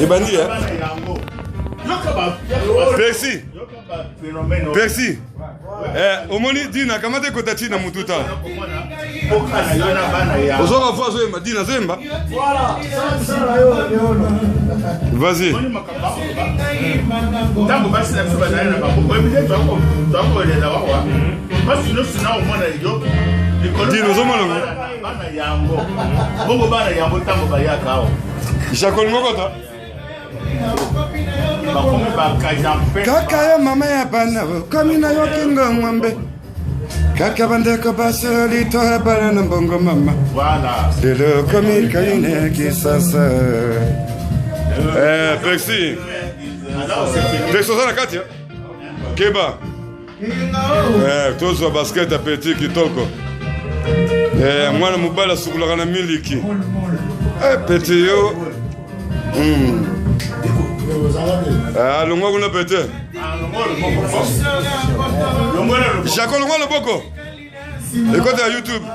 Ebandi eh? Percy. Percy. Eh, omoni Dina kamata ekota ti na mutu tala. Ozoka voix azoyemba Dina azoyemba. Vas-y. Ntango basi na biso bazali na bango oyebi te toakolela wawa basi nyonso na omona yo Dino ozomona ngo bana yango bongo bana yango ntango bayaka awa Jacques Mokota bakomi bakaja kaka yo mama ya bana okomi na yo kingo ngombe kaka bandeko basoli to ya bana na mbongo mama lelo okomi kaine kisasa eh, pexi pexi oza na kati keba Eh, tozwa basket ya petit kitoko eh, mwana mobali asukulaka na miliki eh, petit yo mm. eh, alongwa kuna pete jako longwa loboko ekota ya youtube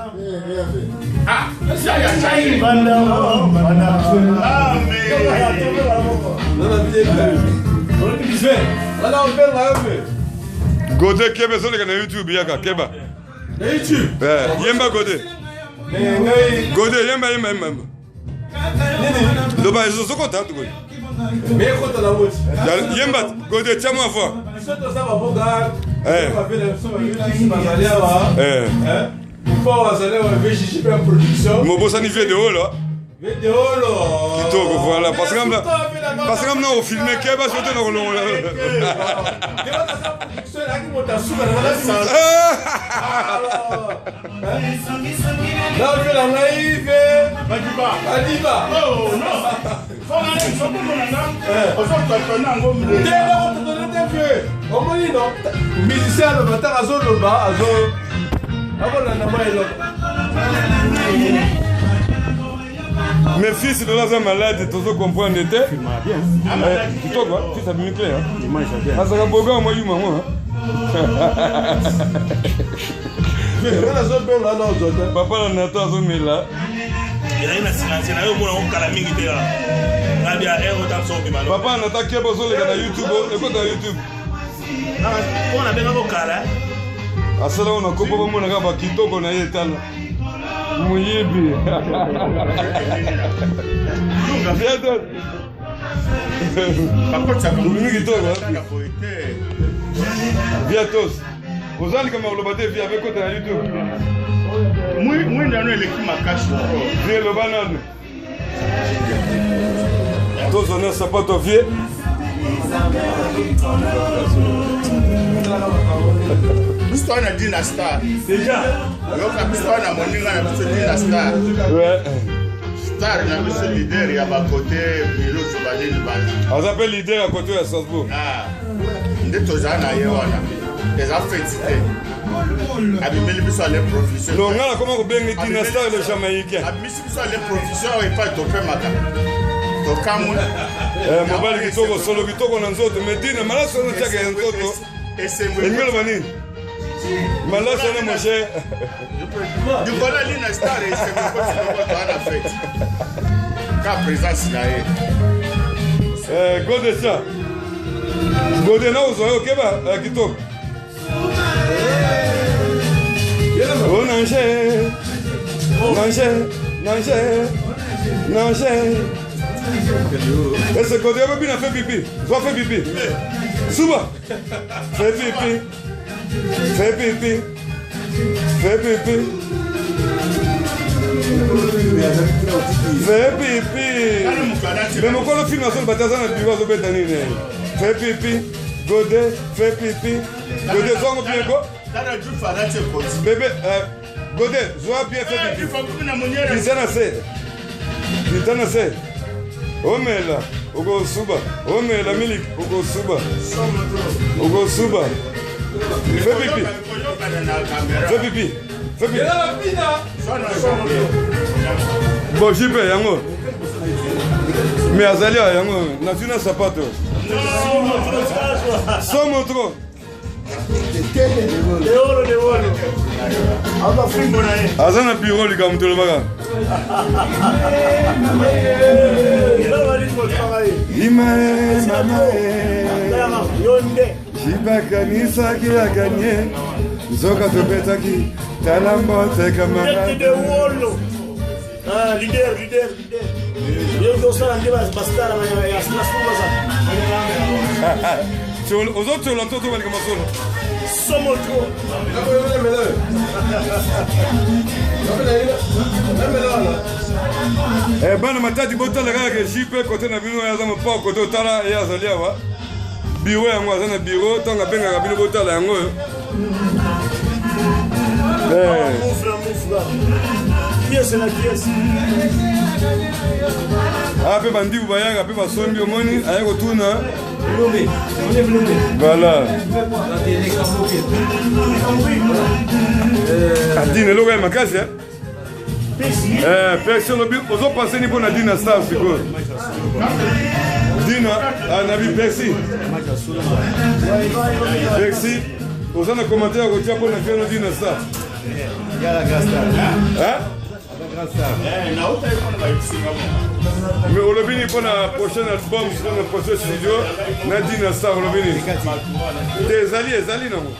gode keba ezoleka na youtube yaka keba eh, yemba gode gode yemba yemba yemba loba ezokota tukoni yemba gode tia mwa voix eh. eh. mobosani video la kitoko voilà parce que parce que na ofilme keba sote na kolongola Naofela ngai ve Madiba. Omoni no musicien aloba ntango azoloba azo akolanda mwa eloko. Mais fils lelo aza malade tozo comprendre te eh, kitoko fils abimi clair azalaka boga mwa yuma ngo papa na nato azomela ezali na silencie na yo omona ngo kala mingi te nabia ero ta biso obima papa na ta keba ozoleka na youtube ekota na youtube mpo nabengako kala asala ngo na kopo bamonaka bakitoko na ye tala moyibi obimi kitoko viatos oza likambo ya koloba te via vekota na youtube mwinda no eleki makasi vie loba nanu tozwa na sapato vie biso wana dina star yoka biso wana moninga na biso dina star star na biso leader ya bakote milutu banini bana aza mpe leader ya kote ya strasbourg ah, nde toza na ye wana eza feti te abimeli biso ale provision donc nga nakoma kobenga dina star le jamaïcain abimisi biso ale provision awa epai topemaka tokamwe eh, mobali kitoko solo kitoko na nzoto mais dina malasi wana tiaka ya nzoto elingi oloba nini malasi wana mon cher likolo ya lina star esengo ekoti loko toa na fete ka présence na ye eh, gode sa gode na ozwa yo keba eh, kitoko Oh, nanje, nanje, nanje, nanje. Ese gode yo bina fait pipi. Zwa fait pipi. Suba. Fait pipi. Fait pipi. Fait pipi. Fait pipi. Mais mokolo film azoloba te aza na biro azobeta nini fait pipi gode fait pipi gode zwango bien ko bebe euh, gode zwa bien fait pipi kita na se kita na se omela okosuba omela miliki okosuba okosuba fait pipi fait pipi fait pipi bon jipe yango mais azali awa yango nazwi na sapato somo trop aza na biro likambo tolobaka Imae mamae Jibakanisaki aganye nzoka tobetaki tala mbote camarade. Ah, leader, leader, leader. Yo tosala nde bastar ya Strasbourg baza. Ozotiola to tobalika masolo. Somo trop. Eh, bana matadi botala kaka ke jp kote na bino aza mopao kote otala ye azali awa biro yango aza na biro ntango abengaka bino botala yango oyo eh. aya mpe bandibu bayaka mpe basombi omoni aye kotuna voilà adine eloko ya makasi eh? Eh, pesi olobi ozopense ni mpo na dina star sikoyo dina ah, nabi pesi pesi oza na commentaire ya kotia mpo na viano dina star mais olobi nini mpo na prochain album mpo na prochain studio na dina star olobi nini te ezali ezali nango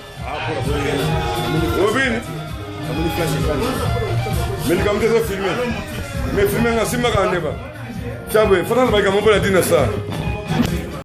olobi nini mais likambo te ezofilme mais filme nga simbaka ndeba tya boye fana na bakambo mpo na dina star.